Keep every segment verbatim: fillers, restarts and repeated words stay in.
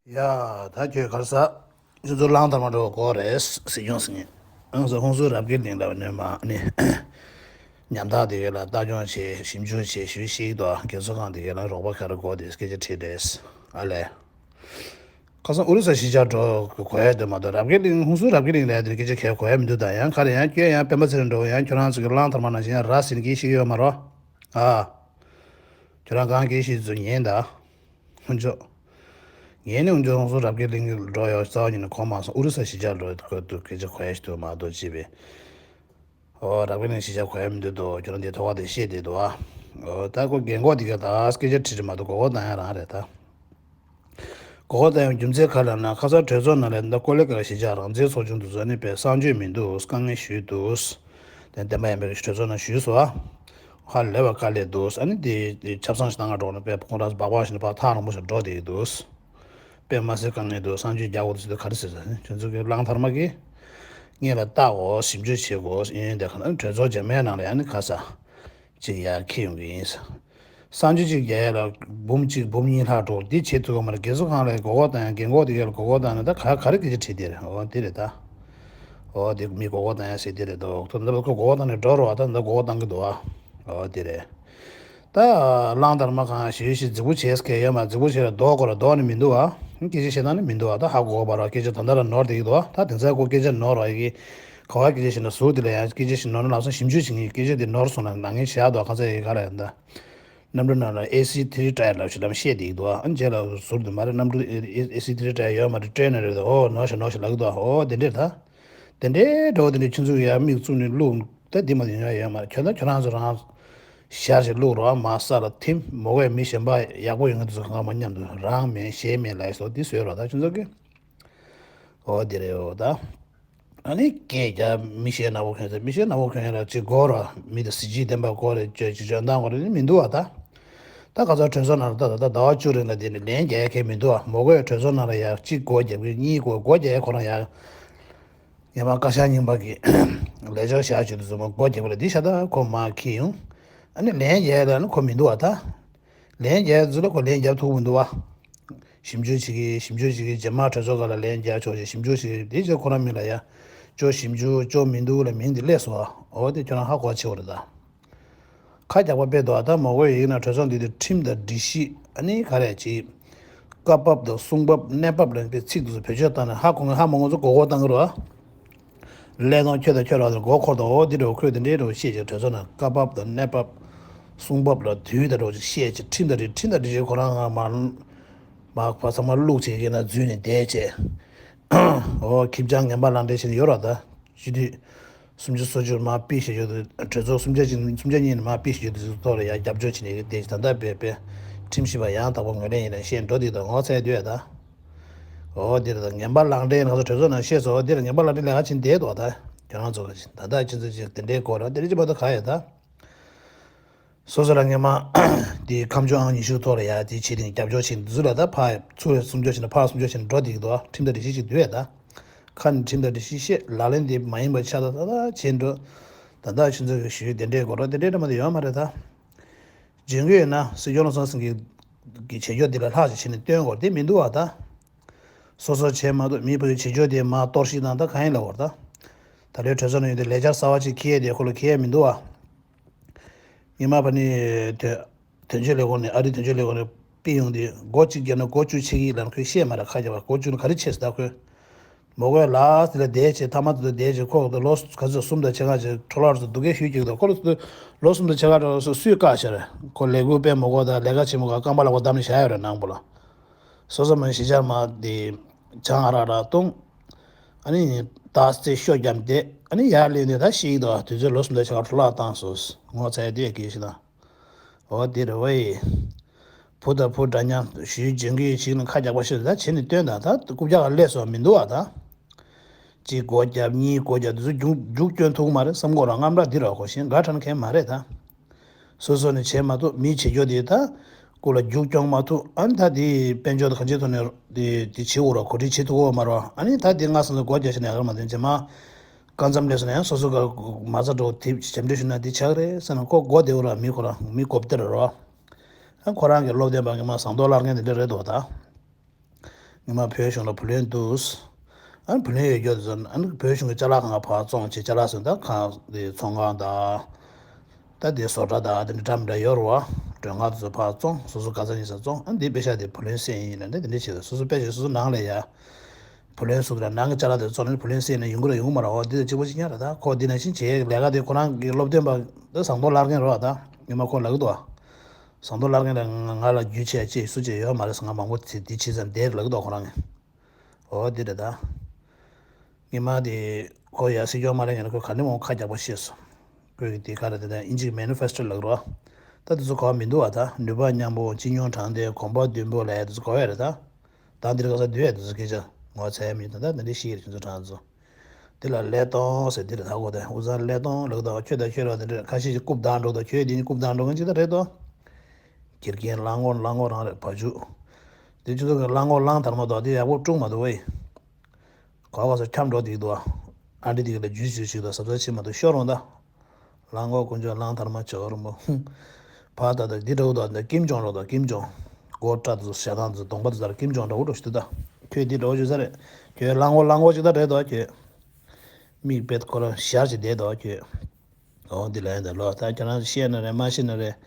ཡ། ད་ཁྱོད་ག་རེ་ཟ། ཁྱོད་ཚོ་གླང་དར་མ་འགྲོ་དགོས་རེད་ཟེར་ཡོང་ཟེར་ངས། ཨང་ཟེར། ཧུན་སུར་རབ་རྒྱས་གླིང་ལ་ནས་མ་ནི་ཉམ་ཐག་དེ་ག་ལ་ལྟ་སྐྱོང་བྱེད། ཞིབ་འཇུག་བྱེད། ཞུས་ཤིག་ཏུ་རྒན་གསོ་ཁང་དེ་ག་ལ་རོགས་པ་ག་རེ་དགོས་དེ་སྐད་ཆ་དྲིས་རེད། ཨ་ལས། ཁ་སང་ཨོ་རི་ས་གཞིས་ཆགས་འགྲོ་གོ་ཡ་དེ་མ་གཏོགས་རབ་རྒྱས་གླིང་། ཧུན་སུར་རབ་རྒྱས་གླིང་ལ་དེ་སྐད་ཆ་ག་གོ་ཡ་མི་འདུག་ད་ཡང་ག་རེ་ཡང་སྐྱོན་ཡང་སྤེན་པ་ཚེ་རིང་འགྲོ་ཡང་ཁྱོད་རང་ཚོ་གི་གླང་དར་མ་ནང་བཞིན་ཡང་ར་ཟིན་གྱི་ཞིག་ཡོད་མ་རོ། ཨ། ཁྱོད་རང་གང་གི་ཞིག་ཚོ་ཉན་ད། ཧུན་ཅོ། ངས་ནི་འུན་ཅོ་ཧུན་སུར་རབ་རྒྱས་གླིང་གི་འགྲོ་ཡོད་རྩ་བ་ཉིད་ནས་གོ་མ་སོང་། ཨུ་རི་ས་གཞིས་ཆགས་འགྲོ་ཡོད་དུས་སྐད་ཆ་གོ་ཡ་ཞིག་འདུག་མ་གཏོགས་ཅི་བས། ཨོ་རབ་རྒྱས་གླིང་གཞིས་ཆགས་གོ་ཡ་མི་འདུག་དོ། ཁྱོད་རང་དེ་ཐོག་ཁ་དེ་བཤད་དེ་འདུག་ཨ། ཨོ་ད་ཁོ་རྒན་གོག་དེ་ག་ད་སྐད་ཆ་དྲིས་དྲིས་མ་གཏོགས་གོ་གོ་བཏང་ཡ་རང་རེད་ད། གོ་གོ་བཏང་ཡ་རྒྱུ་མཚན་ག་ལ་ན་ཁ་སང་གྲོས་ཚོགས་ནང་ལ་ད་ཀོ་ལེ་ག་གཞིས་ཆགས་རང་བཙན་ཚོགས་ཆུང་དུ་བཟོ་ནི་པའི་གསང་སྤྱོད་མི་འདུག་དཀའ་ངལ་ཞུས་འདུག་དེ་བདེན་པ་ཡིན་པའི་གྲོས་ཚོགས་ནང་ཞུས་སོ་ཨ། ཧ་ལས་པ་དཀའ་ལས་འདུག་ཨ་ནི་དེ་ཆབ་གསང་ཞིག་བཏང་ག་འགྲོ་ནས་པའི་ཁོང་རང་སྦག་སྦག་ཞིག་ནས་ཕར་ཐག་རིང་པོ་ཞིག་འགྲོ་བསྡད་ཀྱི་འདུག་དཔེ་མ་སྲིད་དཀའ་ངལ་འདུག་གསང་སྤྱོད་རྒྱག་དགོས་འདུག་ཟེར་དུས་ག་རེ་ཟེར་ཟེར་ནས་ཁྱོད་ཚོ་གི་གླང་དར་མ་གིས་སྔོན་ལ་བལྟ་དགོས། ཞིབ་འཇུག་བྱེད་དགོས་ཡིན་དེ་ག་ན་གྲོས་ཚོགས་རྗེས་མའི་ནང་ལ་ཡང་ནི་ག་ས་ཅིག་ཡར་འཁྱེར་ཡོང་གི་ཡིན་ཟེར། གསང་སྤྱོད་ཅིག་རྒྱག་ཡ་ལ་འབུམ་གཅིག་འབུམ་གཉིས་ལྷག་འགྲོ་འདི་བྱེད་ཐུབ་ཀྱི་མ་རེད། རྒན་གསོ་ཁང་ལ་མགོ་སྐོར་བཏང་ཡ་རྒན་གོག་དེ་ག་ལ་མགོ་སྐོར་བཏང་ན་ད་ག་ག་རེ་སྐད་ཆ་དྲིས་དེ་རེད། འོ་འདི་རེད་ད། འོ་དེ་མི་མགོ་སྐོར་བཏང་ཡ་ཟེར་དེ་རེད་དོ། ད་ད་ཁོ་མགོ་སྐོར་བཏང་ནས་འགྲོ་རོགས་ད་ད་མགོ་སྐོར་བཏང་གི་འདུག་ཨ། འོ་དེ་རེད། ད་གླང་དར་མ་གང་ཞུས་ཞིག་རྫིག་པོ་བྱས་སྐད་ཡོད་མ་རྫིག་པོ་བྱས་ལ་ལྡོག་དགོས་ར་ལྡོག་ནི་མི་འདུག་ཨ། སྐད་ཆ་བཤད་སྟངས་ནི་མི་འདུག་ཨ། ད་ཧ་གོ་བ་ར་སྐད་ཆ་ད་ལྟ་ལ་ནོར་བསྡད་ཀྱི་འདུག་ཨ། ད་དེང་སང་ཁོ་སྐད་ཆ་ནོར་བ་ཡི་གི་ག་བ་སྐད་ཆ་བཤད་ན་ཟུར་དེ་ལ་ཡང་སྐད་ཆ་ཞིག་ནོར་ན་ལམ་སང་ཞིབ་འཇུག་བྱེད་ངེས། སྐད་ཆ་དེ་ནོར་སོང་ན་ནང་ངེས་བྱ་དོ་ག་ཚ་ཡི་ག་ལ་ཡང་ད། གནམ་གྲུ་ནང་ལ་ཨེ་སི་ཐི་རི་ཊ་ཡར་ལབ་ཞིག་ལམ་བཤད་བསྡད་ཀྱི་འདུག་ཨ། རྗེས་ལ་ཟུར་དུ་མ་རེད། གནམ་གྲུ་ཨེ་སི་ཐི་རི་ཊ་ཡར་ཡོད་མ་རེད། ཊེན་ནི་རེད། ཨོ་ནོར་ཞིག་ནོར་ཞིག་ལབ་ཀྱི་འདུག་ཨ། ཨོ་དེ་འདྲས་ད། དེ་འདྲའི་འགྲོ་དེ་འདྲའི་ཁྱོད་ཚོས་ཡར་མིག་བཙུམ་ནས་བླུགས་ད་འདི་མ་དེ་ཡོང་ཡ་ཡོད་མ་རེད། ཁྱོད་ད་ཁྱོད་རང་ཚོ་རང་ཞར་ཞིག་བླུགས་རོགས་ཨ། མ་ས་ལ་ཐིམ་མོ་གས་མི་གཞན་པ་ཡག་པོ་ཡོང་མཁན་དེ་ཚོ་གང་ག་མ་མཉམ་དུ་རང་མེད་གཞན་མེད་ལབ་སོ་འདི་བཟོས་རོགས་ད་ཁྱོད་ཚོ་གི། ཨོ་དེ་རེད་ཨོ་ད། ཨ་ནི་སྐད་རྒྱག་མི་ཤེས་ནག་པོ་གྱོན་ཟེར། མི་ཤེས་ནག་པོ་གྱོན་ཡ་ལ་ཅིག་དགོས་ར། མི་དང་གཟི་བརྗིད་ལྡན་པ་དགོས་རེད། ཅོ་ཅིག་འཇོན་ཐང་དགོས་རེད་ནི་མི་འདུག་བ་ད། ད་ག་ཚོད་གྲོས་ཚོགས་ནང་ལ་ད་ད་ད་ཟླ་བ་བཅུ་རིང་ལ་དེ་ནི་ལན་རྒྱག་ཡ་གལ་མི་འདུག་བ། མོ་གོས་གྲོས་ཚོགས་ནང་ལ་ཡ་གཅིག་སྒོ་རྒྱབ་གི་གཉིས་སྒོ་སྒོ་རྒྱག་ཡ་ཁོ་རང་ཡ། ངས་མ་བཀའ་ཤག་རྙིང་པ་གི་ལས་འཆར་བཞག་བྱས་དུས་ཚོད་མ་སྒོ་རྒྱབ་གི་ལ་འདི་ཤ་ད་ཁོ་མ་ཁྱེར་ཡོང་། ཨ་ནི་ལན་རྒྱག་ཡ་ལ་ནི་ཁོ་མི་འདུག་བ་ད། ལན་རྒྱག་ཚུལ་ལ་ཁོ་ལན་རྒྱབ་ཐུབ་མི་འདུག་བ། ཞིབ་འཇུག་བྱེད་ཀྱི་ཞིབ་འཇུག་བྱེད་ཀྱི་རྗེས་མ་གྲོས་ཚོགས་སྒང་ལ་ལན་རྒྱག་ཆོག་ཅེས་ཞིབ་འཇུག་བྱེད་ཀྱི་དེ་ཚོ་ཁོ་རང་མིང་ལ་ཡ། ཅོ་ཞིབ་འཇུག་ཅོ་མི་འདུག་ལ་མིང་འདི་སླེབས་སོང་བ། འོ་དེ་ཁྱོད་རང་ཧ་གོ་ཆེ་བ་རེད་ད། ཁ་རྒྱག་པ་དཔེ་འདུག་ད། མ་གོ་ཡིན་ན་གྲོས་ཚོགས་འདི་དེ་ཁྲིམས་དང་སྒྲིག་གཞི་ཨ་ནི་ག་རེ་ཅིག་བཀའ་བབས་དང་གསུང་བབས་གནས་བབས་ལ་དཔེ་ཚིག་འདི་ཚོ་བེད་སྤྱོད་བཏང་ནས་ཧ་གོ་ངེས་ཧ་མ་གོ་ཚོ་མགོ་སྐོར་བཏང་གི་རེད་བ། ཀླད་སྟོང་ཁྱོད་དང་ཁྱོད་རང་ཚོ་མགོ་འཁོར་དང་འོ་འདི་འདྲ་བོ་ཁོས་འདི་འདྲའི་འདྲ་བོ་བཤད་ཅིག་གྲོས་ཚོགས་ནང་བཀའ་བབས་དང་གནས་བབས། གསུང་བབས་ལ་དུས་དང་འདྲ་བོ་ཅིག་བཤད་ཅིག་ཁྲིམས་དང་འདྲ་ཁྲིམས་དང་འདྲ་ཅིག་ཁོ་རང་ང་མ། མ་ཕ་ཚང་མ་བླུགས་བྱས་ཡིན་ན་འཛུལ་ནས་བསྡད་བྱས། འོ་ཁྱིམ་ཚང་ངན་པ་ལག་འབྲེལ་བྱས་ནས་ཡོད་ར་ད། སྤྱི་འཐུས། སུམ་ཅུ་སོ་བཅུ་མ་ཕུད་བྱེད་རྒྱུ་དེ་གྲོས་ཚོགས་སུམ་བརྒྱ་ཅིག་སུམ་བརྒྱ་གཉིས་ནས་མ་ཕུད་བྱེད་རྒྱུ་དེ་ཚོ་ཐོག་ལ་ཡ་རྒྱབ་སྐྱོར་བྱས་ནས་བསྡད་ཅིག་ད་ལྟ་བས་པས་ཁྲིམས་ཞིབ་པ་ཡང་དག་པ་ངོས་ལེན་ཡིན་ན་བཤད་འགྲོ་དེ་དང་ངོ་ཚ་ཡ་དུས་ཡ་ད། འོ་འདིར་དང་ངན་པ་ལག་འབྲེལ་ང་ཚོ་གྲོས་ཚོགས་ནང་བཤད་སོང་། འོ་འདིར་ངན་པ་ལག་འབྲེལ་ལས་ཀ་བྱེད་བསྡད་འདུག་ད། ཁྱོད་རང་ཚོ་གི་ད་ལྟ་ཁྱེད་ཚོ་ཅིག་དེ་འདྲའི་སྐོར་ལ་དེ་འདྲ་ཅིག་མ་གཏོགས་ག་ཡོད་ད། སོ་སོ་ལ་སྔོན་མ་དེ་ཁ་མཆུ་ཨང་ཉི་ཤུ་ཐོག་ལ་ཡ་དེ་བྱེད་དེ་རྒྱབ་སྐྱོར་བྱེད་འདི་ཚོ་ལ་ད་ཕར་ཚུར་སུམ་སྐྱོར་བྱེད་ན་ཕར་སུམ་སྐྱོར་བྱེད་ན་འགྲོ་བསྡད་ཀྱི་འདུག་ཁྲིམས་དང་སྒྲིག་གཞི་ཅིག་འདུག་ཡ་ད། ཁ་ནས་ཁྲིམས་དང་སྒྲིག་གཞི་བཤད་ལག་ལེན་དེ་མ་ཡིན་པ་ཆ་ད་ད་ད་བྱེད་འགྲོ། ད་ད་ཁྱེད་ཚོ་གི་ཞུ་དེ་འདྲའི་སྐོར་ལ་དེ་འདྲའི་འདྲ་མ་དེ་ཡོད་མ་རེད་ད། རྗེས་འགོད་ཡིན་ན་སྲིད་སྐྱོང་བློ་བཟང་སེང་གེ་གི་བྱེད་སྐྱོར་འདི་ལ་ལྷག་ཅིག་བྱས་ནས་སྟོན་དགོས་དེ་མི་འདུག་བ་ད། སོ་སོ་བྱས་མ་གཏོགས་མི་བོད་ཀྱི་བྱེད་སྐྱོར་དེ་མ་གཏོར་བཤིག་དང་ད་གང་ཡིན་ལབ་བར་ད། ད་ལོའི་གྲོས་ཚོགས་ནང་ཡོད་དེ་ལས་འཆར་གསར་བ་ཅིག་འཁྱེར་ཡས་དེ་ཁོ་ལ་འཁྱེར་ཡས་མི་འདུག་བ། ཉི་མ་པ་ནི་དོན་དོན་གཅོད་ལས་ཁུངས་ནས་ཨ་རིའི་དོན་གཅོད་ལས་ཁུངས་ནས་ཕུད་ཡོང་དུས་སྒོ་གཅིག་བརྒྱབ་ན་སྒོ་བཅུ་ཕྱེ་གི་ལབ་ན་ཁོས་བཤད་མ་རེད། ཁ་རྒྱབ་པ་སྒོ་བཅུ་ནི་ག་རེ་ཕྱེ་ཟེར་ད་ཁོས། མོ་གོས་ལ་དེ་ལ་བསྡད་བྱས་ཐ་མ་དེ་ལ་བསྡད་བྱས་ཁོ་ལོ་ག་ཚོད་གསུམ་དང་ཕྱེད་ཀ་བྱས་འཕྲོ་བརླག་ཚོ་སྡུག་སྐད་ཤོད་ཀྱི་འདུག་ཁོ་ལོ་ལོ་གསུམ་དང་ཕྱེད་ཀ་འགྲོ་སོ་སུས་བཀག་བྱས་རེད། ཁོ་ལས་འགུལ་སྤེལ་མོ་གོ་དང་ལས་ཀ་བྱེད་མོ་གོ་རྐང་པ་ལག་པ་བསྡམས་ནས་བཞག་ཡོད་རེད་ནང་པོ་ལ། སོ་སོ་མ་གཞིས་ཆགས་མ་དེ་བྱང་ཨ་རག་རག་བཏུང་། ཨ་ནི་ད་རྩེ་ཤོ་བརྒྱབ་བསྡད་ཨ་ནི་ཡར་སླེབས་ནས་ད་ཤི་ཡི་འདུག་དུས་ཚོད་ལོ་གསུམ་དང་ཕྱེད་ཀ་འཕྲོ་བརླག་བཏང་སོང་། ངོ་ཚ་ཡ་དེ་ཡ་གིས་ཤི་དང་། འོ་དེ་རེད་ཝེ། བུ་དང་བུ་འདྲ་མཉམ་ཞུས་ལྗོན་གི་ཞིག་ནི་ཁ་རྒྱག་པ་ཞིག་ད་བྱེད་ནི་སྟོན་དང་ད་རྐུབ་བཀྱག་ག་སླེབས་སོང་མི་འདུག་བ་ད། གཅིག་སྒོ་རྒྱབ་གཉིས་སྒོ་རྒྱབ་དེ་ཚོ་རྒྱུག་རྒྱུག་སྐྱོན་ཐུབ་མ་རེད་བསམ་གོ་ར་རྔམ་ར་འདི་ར་གོ་ཞེས་དགའ་དྲན་མཁན་མ་རེད་ད། སོ་སོ་ནས་བྱེད་མ་ཐུབ་མི་བྱེད་རྒྱུ་དེ་ད། སྐུ་ལ་རྒྱུག་སྐྱོན་མ་ཐུབ་ཨ་ནི་ད་དེ་དཔལ་འབྱོར་དང་གང་ཅིའི་ཐོག་ནས་དེ་དེ་བྱེད་འོ་ར་གོ་སྒྲིག་བྱེད་ཐུབ་གོ་མ་ར་ཨ་ནི་ད་དེ་སྔ་སང་ལ་སྒོ་རྒྱབ་ཞིག་ནས་ཡག་མ་དོན་རྗེས་མ། སྐབས་མཚམས་སླེབས་སོང་ན་ཡང་སོ་སོ་ག་མ་རྩ་འགྲོ་དེབ་ཞབས་འདྲེན་ཞུ་ན་དེ་ཆགས་རེད་ཟེར་ན་ཁོ་མགོ་བདེ་བོ་ར་མི་ཁོ་རང་མི་གོ་བདེ་ར་རོ། ཨ་ཁོ་རང་གི་སློབ་སྟོན་པ་གི་མ་ཟངས་མདོག་བླ་རྒན་དེ་འདྲ་རེད་དོ་ད། ཉི་མ་བོད་གཞུང་ལ་བུ་ལོན་འདུག་ཨ་ནི་བུ་ལོན་ཡོད་རྒྱུ་དེ་ཚོ་ཨ་ནི་བོད་གཞུང་གི་ཅ་ལག་སྒང་ག་ཕར་བཙོང་བྱས། ཅ་ལག་ཟེར་ན་ད་ཁང་དེ་ཚོང་ཁང་དང་། ད་དེ་བཟོ་གྲྭ་དང་དེ་འདྲ་འདྲ་མི་འདྲ་ཡོད་རེད་བ། མགྲོན་ཁང་དེ་ཚོ་ཕར་བཙོང་། སོ་སོ་ག་ཚོད་ཡིན་ས་བཙོང་། ཨ་ནི་དེ་པེ་ཤག་དེ་བུ་ལོན་སེལ་ཡིན་ལབ་ནས་དེ་འདྲ་བྱས། སོ་སོ་པེ་ཤག་སོ་སོ་ནང་ལ་ཡ་བུ་ལོན་བཟོ་གི་ར། ནང་གི་ཅ་ལག་དེ་བཙོང་ནས་བུ་ལོན་སེལ་ནས་ཡོང་གི་ར་ཡོང་གི་མ་རེད་བ། འདི་དང་གཅིག་པ་གཅིག་རྐྱང་རེད། ད་ཁོ་འདི་ནང་བཞིན་བྱས་ལས་ཀ་དེ་ཁོ་རང་གི་སློབ་སྟོན་པ་ད་ཟངས་མདོག་བླ་རྒན་རེད་བ། ད་ཉི་མ་ཁོ་ལབ་ཀྱི་འདུག་བ། ཟངས་མདོག་བླ་རྒན་ལ་ང་ང་ལ་རྒྱུས་ཆེ་ཅེས་སུ་ཅེས་ཡོད་མ་རེད་ཟེར། ང་མང་པོ་དེ་འདི་བྱས་ཙང་བསྡད་ལབ་ཀྱི་འདུག་ཁོ་རང་གིས། འོ་འདི་རེད་ད། ཉི་མ་དེ་ཁོ་ཡ་སྲིད་སྐྱོང་མ་ལེན་ཡང་ན་ཁོས་ག་ནས་མང་ཁ་རྒྱག་པ་ཤེས་སོང་། ཁོས་ཀྱི་དེ་ག་རེ་དེ་དང་ཨིན་ཇིའི་མེ་ནི་ཕེ་སི་ཊོ་ལབ་རོ། ད་དེ་ཚོ་གོ་བ་མི་འདུག་བ། ད་ནུས་པ་མཉམ་པོ་སྤྱི་སྙོམས་དྲང་བདེན་གོམ་པ་མདུན་སྤོ་ལབ་ཡ་དེ་ཚོ་གོ་ཡ་རེད་ད། ད་འདིར་ག་ས་འདུས་ཡ་དེ་ཚོ་སྐད་ཆ་ངོ་ཚ་ཡ་མི་འདུག་ད་འདི་འདྲ་ཤེས་རེད། ཁྱོད་ཚོ་གྲངས་ཚོ་འདི་ལ་ལས་གཏོང་ཟེར་འདི་རེད་ད། གོ་དེ་དབུས་གཙང་ལས་གཏོང་ལབ་ད། ཁྱོད་དང་ཁྱོད་ར་དེ་འདྲ་ཁ་ཤས་ཀྱིས་རྐུབ་བརྡབ་འགྲོ་ད། ཁྱོད་འདི་ནི་རྐུབ་བརྡབ་འགྲོ་མཁན་ཅིག་ད་རེད་དོ། དགེ་རྒན་གླང་གོག་གླང་གོག་རང་རེད་བ་ཇུ། དེ་ཁྱོད་ཚོ་གི་གླང་གོག་གླང་དར་མ་དོ། དེ་ཡག་པོ་བཀྲུས་མ་འདུག་བས། ག་བ་ག་ས་འཁྱམས་འགྲོ་བསྡད་འདུག་བ། ཨ་འདྲི་དེ་གི་ལ་ཇུས་ཇུས་ཞིག་དང་གཟབ་གཟབ་བྱེད་མ་འདུག་ཤོར་རོང་ད། གླང་གོག་དཀོན་མཆོག་གླང་དར་མ་བྱ་བ་རིན་པོ། ཧུང་། ཕ་ད་ད་འདི་འདྲ་བོ་ད་ད་ཀིམ་ཇོང་རོ་ད་ཀིམ་ཇོང་། སྒོ་བཀྲ་དུ་ཞྭ་ཐང་དུ་གདོང་པ་དུ་ད་ཀིམ་ཇོང་འདྲ་བོ་འགྲོ་ཞིག་འདུག་ད། ཁྱོད་འདི་འདྲ་བོ་བྱེད་ས་རེད། ཁྱོད་གླང་གོག་གླང་གོག་ཅིག་ད་རེད་དོ་ཁྱོད། མིག་དཔེ་ཁོ་རང་ཞར་གྱི་བསྡད་དོ་ཁྱོད། འོ་འདི་ལ་ཡང་ད་ལོ་ད་ཁྱོད་རང་ཤེས་ན་རེད་མ་ཤེས་ན་རེད།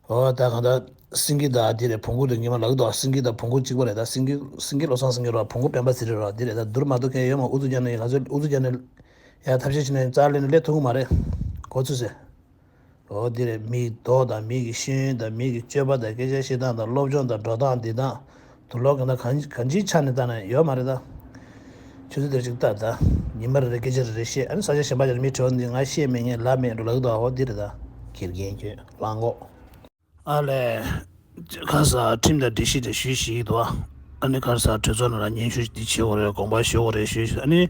འོ་ད་གང་ལྟར་སེང་གེ་ད་འདི་རེད། བོང་གུ་དང་ཉི་མ་ལག་ཏུ་སེང་གེ་དང་བོང་གུ་གཅིག་པ་རེད། ད་སེང་གེ་སེང་གེ་བློ་བཟང་སེང་གེ་རེད་བ། བོང་གུ་སྤེན་པ་ཚེ་རིང་རེད་བ། འདི་རེད་ད། བསྡུར་མ་ཐུབ་མཁན་ཡོད་མ། ཨུ་ཚུགས་རྒྱག་ནས་ང་ཚོས་ཨུ་ཚུགས་རྒྱག་ནས་ཡ་ཐབས་ཤེས་བྱས་ནས་རྩ་ལེན་ནས་སླེབས་ཐུབ་ཀྱི་མ་རེད། གོ་ཚུལ་ཟེར། འོ་འདི་རེད། མིག་མདོག་དང་མིག་གི་ཤེས་ཡོན་དང་མིག་གི་སྤྱོད་པ་དང་སྐད་ཆ་བཤད་སྟངས་དང་སློབ་སྦྱོང་དང་འགྲོ་སྟངས་འདི་དང་དུ་ལོག་གི་ན་གང་གང་ཅིའི་ཆ་ནས་ལྟ་ན་ཡོད་མ་རེད་ད། ཆུ་ཚོད་དེར་ཅིག་ལྟ་ད། ཉི་མ་རེ་རེ་སྐད་ཆ་རེ་རེ་བཤད། ཨ་ནི་ས་ཆ་གཞན་པ་ཅིག་ལ་མི་དྲི་བ་འདི་ང་བཤད་མེད་ངས་ལབ་མེད་འགྲོ་ལབ་ཀྱི་འདུག་འོ་འདི་རེད་ད། དགེ་རྒན་ཁྱོད་གླང་གོག་ཨ་ལས། ཁ་ས་ཁྲིམས་དང་སྒྲིག་གཞི་དེ་ཞུས་ཞིག་འདུག་ཨ་ནི་ཁ་ས་གྲོས་ཚོགས་ནང་ལ་སྙན་ཞུ་འདི་བྱེད་དགོས་རེད། དགོངས་པ་ཞུ་དགོས་རེད་ཞུས་ཞིག་ཨ་ནི་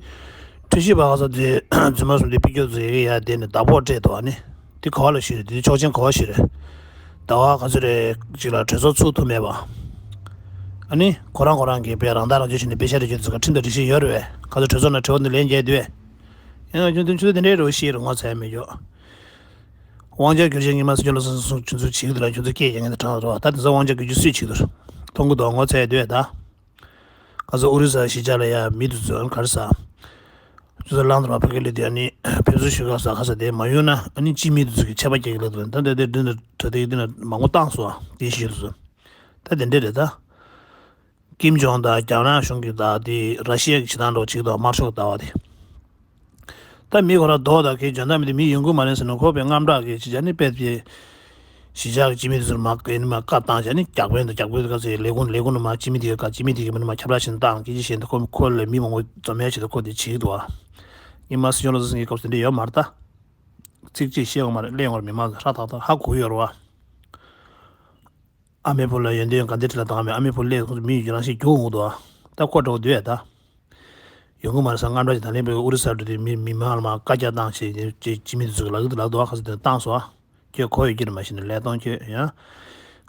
ཁྲུས་གཞིས་པ་ཁ་ས་དེ་རྫུན་མ་གསུམ་དེ་ཕི་སྐྱོ་ཚོ་ཡི་གེ་ཡ་དེ་ནས་བདག་པོ་སྤྲད་འདུག་ཨ་ནི་དེ་ག་བ་ལ་ཞུས་རེད། དེ་ཆོག་མཆན་ག་བ་ཞུས་རེད། ཟླ་བ་ག་ཚོད་རེད་ཅིག་ལ་གྲོས་ཚོགས་ཚུགས་ཐུབ་མེད་པ། ཨ་ནི་ཁོ་རང་ཁོ་རང་གིས་དཔེ་རང་ཐག་རང་གཅོད་བྱས་ནས་དཔེ་ཆ་རེ་བརྗོད་དུས་ཁྲིམས་དང་སྒྲིག་གཞི་ཡོད་རེད་བས། ག་ཚོད་གྲོས་ཚོགས་ནང་དྲི་བ་འདི་ལན་རྒྱག་དུས་ཡང་ཁྱོད་ཚོ་དེ་འདྲའི་རོ་ཤེས་རུ་ངོ་ཚ་ཡ་མེད་ཀྱོག་དབང་ཆ་བསྒྱུར་བྱས་ཉི་མ་སུ་ཁྱོད་ལ་སོང་སོང་ཁྱོད་ཚོ་བྱེད་ཀྱི་འདུག་ལ། ཁྱོད་ཚོ་སྐད་རྒྱག་མཁན་དེ་དྲང་རོགས། ད་དེ་ཚོ་དབང་ཆ་བསྒྱུར་རྒྱུ་སུས་བྱེད་ཀྱི་འདུག་མཐོང་གི་འདུག་ངོ་ཚ་ཡ་འདུག་ད། ག་ཚོད་ཨོ་རི་ས་གཞིས་ཆགས་ལ་ཡ་མི་དེ་ཚོ་ག་རེ་ས། ཁྱོད་ཚོ་གླང་དར་མ་ཕ་གི་ལ་དེ་ཨ་ནི་ཕེབས་བསུ་ཞུ་ག་ས་ག་ས་དེ་མ་ཡོང་ན་ཨ་ནི་སྤྱི་མི་དེ་ཚོ་གི་ཆད་པ་རྒྱག་གི་ལབ་འདུག་ད་འདི་འདི་འདི་འདི་གྲ་སྒྲིག་འདི་ན་མང་པོ་བཏང་སོང་ཨ། དེ་ཞིག་རེད་ཟེར། ད་དེ་འདྲས་རེད་ད། ཀིམ་ཇོང་དང་རྒྱ་ནག་གཞུང་གི་ད་དེ་ར་ཤི་ཡ་གི་བྱེད་སྟངས་འདྲ་བོ་ཅིག་དང་དམར་ཤོག་ལྟ་བ་དེ། ད་མི་ཁོ་ར་རྡོ་དང་གི་འཇོན་ཐང་མི་དེ་མི་ཡོང་གི་མ་རེད་ཟེར་ན་ཁོ་པའི་རྔམ་སྐྲག་གི་ཅི་བྱ་ནི་དཔེ་དེ། གཞིས་ཆགས་ཀྱི་སྤྱི་མི་དེ་ཚོར་མ་གི་ནི་མ་བཀའ་བཏང་བྱ་ནི་རྒྱག་དཔོན་དང་རྒྱག་དཔོན་དེ་ག་ཚོད་ལས་ཁུངས་ལས་ཁུངས་ནི་མ་སྤྱི་མི་དེ་ག་སྤྱི་མི་དེ་གི་མི་ནི་མ་ཁྱབ་བསྒྲགས་བྱེད་ན་བཏང་གི་ཅི་བྱེད་འདུག་ཁོ་ཁོ་ལས་མི་མང་པོ་འཛོམས་ཡ་བྱེད་དུ་ཁོ་དེ་བྱེད་ཀྱི་འདུག་ཨ། ངས་མ་སྲིད་ཤོག་ལ་སོ་སོ་ངའི་སྐབས་སུ་དེ་འདྲ་ཡོད་མ་རེད་ད། ཚིག་གཅིག་བཤད་ཡོང་མ་རེད། གླེང་ཡོང་རེད་མི་མང་ཚོ་ཧྲ་ཐག་ཐག་ཧ་གོ་གི་ཡོད་རེད་བ། ཨ་མའི་བུ་ལ་ཡོན་ཏན་ག་འདྲ་ཁྲིད་ལ་བཏང་མེད། ཨ་མའི་བུ་སླེབས་ཁོང་ཚོ་མི་ཡི་རང་བཞིན་རྒྱུག་འོང་འདུག་ཨ། ད་ཁོ་འགྲོ་འདུག་ཨ་ད། ཡོང་གི་མ་རེད་ས་རྔམ་སྐྲག་ཅིག་ད་ལན་པའི་ཨུ་རི་ས་འགྲོ་དུས་མི་མི་མང་ལ་མ་བཀའ་རྒྱ་བཏང་བྱས་ཅི་མི་དེ་ཚོ་ལག་ཏུ་ལག་ཏུ་ཨ་ཁ་ས་དེ་བཏང་སོང་ཨ། ཁྱོད་གོ་ཡོད་ཀྱི་རེད་མ་གཞི་ནས་ལས་གཏོང་ཁྱོད་ཡང་།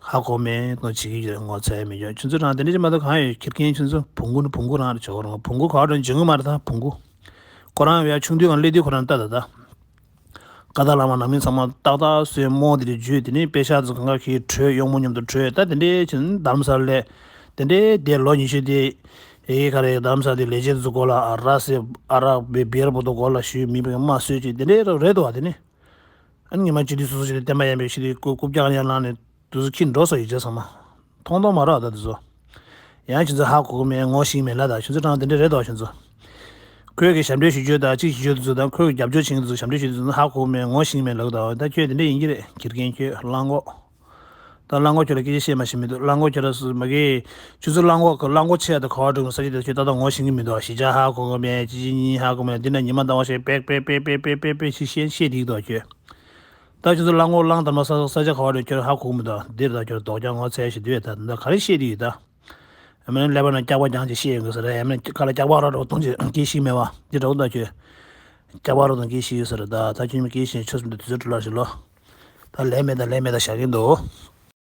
ཧ་གོ་མེད་གཏོང་བྱེད་ཀྱི་ཡོད་ངོ་ཚ་ཡ་མེད་ཀྱོག་ཁྱོད་ཚོ་རང་དེ་འདྲ་ཅིག་མ་གཏོགས་གང་ཡོད་ཁྱེར་མཁན་ཁྱོད་ཚོ་བོང་གུ་ནི་བོང་གུ་རང་རེད་ཆོག་རང་བོང་གུ་ག་བ་འགྲོ་འཇོན་གི་མ་རེད་ད་བོང་གུ། ཁོ་རང་བས་ཆུང་དུས་གང་སླེབས་དུས་ཁོ་རང་ལྟ་ད་ད། ཀ་ད་ལ་མ་ནང་མི་ཚང་མ་ཏག་ཏག་སོས་རྨོ་དེ་རེ་བརྗོད་དེ་ནས་དཔེ་ཤག་ཚོ་གང་ག་གིས་བྲོས་གཡོག་མོ་མཉམ་དུ་བྲོས་ད་དེ་འདྲའི་ཆེན་རྡ་རམ་ས་ལ་སླེབས། དེ་འདྲའི་དེ་ལོ་ཉི་ཤུ་དེ། ཨེ་ག་རེ་རྡ་རམ་ས་དེ་ལས་བྱེད་ཚོ་གོ་ལ་ཨ་ར་སེ་ཨ་ར་བེ་བེར་པོ་དོ་གོ་ལ་ཞུས་མི་བས་མ་སོས་ཅིག་དེ་འདྲའི་རེད་དོ་བ་དེ་ནི། ཨ་ནི་ཉི་མ་གཅིག་དུས་སོ་སོ་ཞིག་ལ་བསྟན་པ་ཡན་པའི་ཞི་དེ་རྐུབ་རྐུབ་བཀྱག་ཡང་ལངས་ནས་དུས་སུ་ཁྱི་འགྲོ་སོ་ཡི་བྱེད་ཚང་མ། མཐོང་མཐོང་མ་རག་ད་དེ་ཚོ། ཡང་ཁྱོད་ཚོ་ཧ་གོ་གི་མེད་ངོ་ཤེས་ཀྱི་མེད་ལ་ད་ཁྱོད་ཚོ་གྲངས་དེ་འདྲ་རེད་དོ་ཁྱོད་ཚོ། ཁོས་ཀྱི་ཞབས་འདྲེན་ཞུ་རྒྱུ་དང་གཅིག་ཞུ་རྒྱུ་དེ་ཚོ་དང་ཁོས་ཀྱི་རྒྱབ་སྐྱོར་བྱེད་མཁན་དེ་ཚོ་ཞབས་འདྲེན་ཞུ་རྒྱུ་དེ་ཚོ་ཧ་གོ་གི་མེད་ངོ་ཤེས་ཀྱི་མེད་ལབ་ད་ད་ཁྱོད་དེ་འདྲ་ཡིན་གྱི་རེད་ཁྱི་རྒན་ཁྱོད་གླང་གོག་ད་གླང་གོག་ཁྱོད་ལ་སྐད་ཆ་བཤད་མ་ཤེས་མི་འདུག་གླང་གོག་ཁྱོད་ལ་སུ་མ་གི། ཁྱོད་ཚོ་གླང་གོག་གི་གླང་གོག་ཆེ་ཡ་དེ་ག་བ་འགྲོ་གི་ས་ཆ་དེ་ཁྱོད་ད་ལྟ་ངོ་ཤེས་ཀྱི་མི་འདུག་གཞིས་ཆགས་ཧ་གོ་གི་མེད་གཅིག་གཅིག་གཉིས་ཧ་གོ་མེད་འདི་ན་ཉི་མ་ཟླ་བ་ཞིག་པེག་པེག་པེག་ཤི་ཤི་ཤི་བསྡད་འདུག་ཁྱོད། ད་ཁྱོད་ཚོ་གླང་གོག་གླང་དར་མ་ས་ས་ཆ་ག་བ་རེད་ཁྱོད་ཧ་གོ་མི་འདུག་འདིར་ད་ཁྱོད་རྡོག་རྐྱང་ངོ་ཚ་ཞིག་འདུག་ད་ད་ག་རེ་བཤད་དེ་ཡོད་ད། ཨ་མ་ནི་ཀླད་པ་ནང་སྐྱག་པ་རྐྱང་ཅིག་བཤད་ཡོང་གི་ས་རེད། ཨ་མ་ནི་ཁ་ལ་སྐྱག་པ་ར་རོ་གཏོང་ཅིག་སྐད་ཤིག་མེད་བ་འདི་འདྲ་བོ་ད་ཁྱོད། སྐྱག་པ་ར་གཏོང་སྐད་ཤིག་ཡོད་ས་རེད་ད། ད་ཁྱོད་མི་སྐད་ཤིག་ཆོས་སུ་འདི་དུས་ཚོད་འགྲོ་ལ་ཞིག་ལོ། ད་ལས་མེད་ད་ལས་མེད་ད་བཞག་གིན་འདུག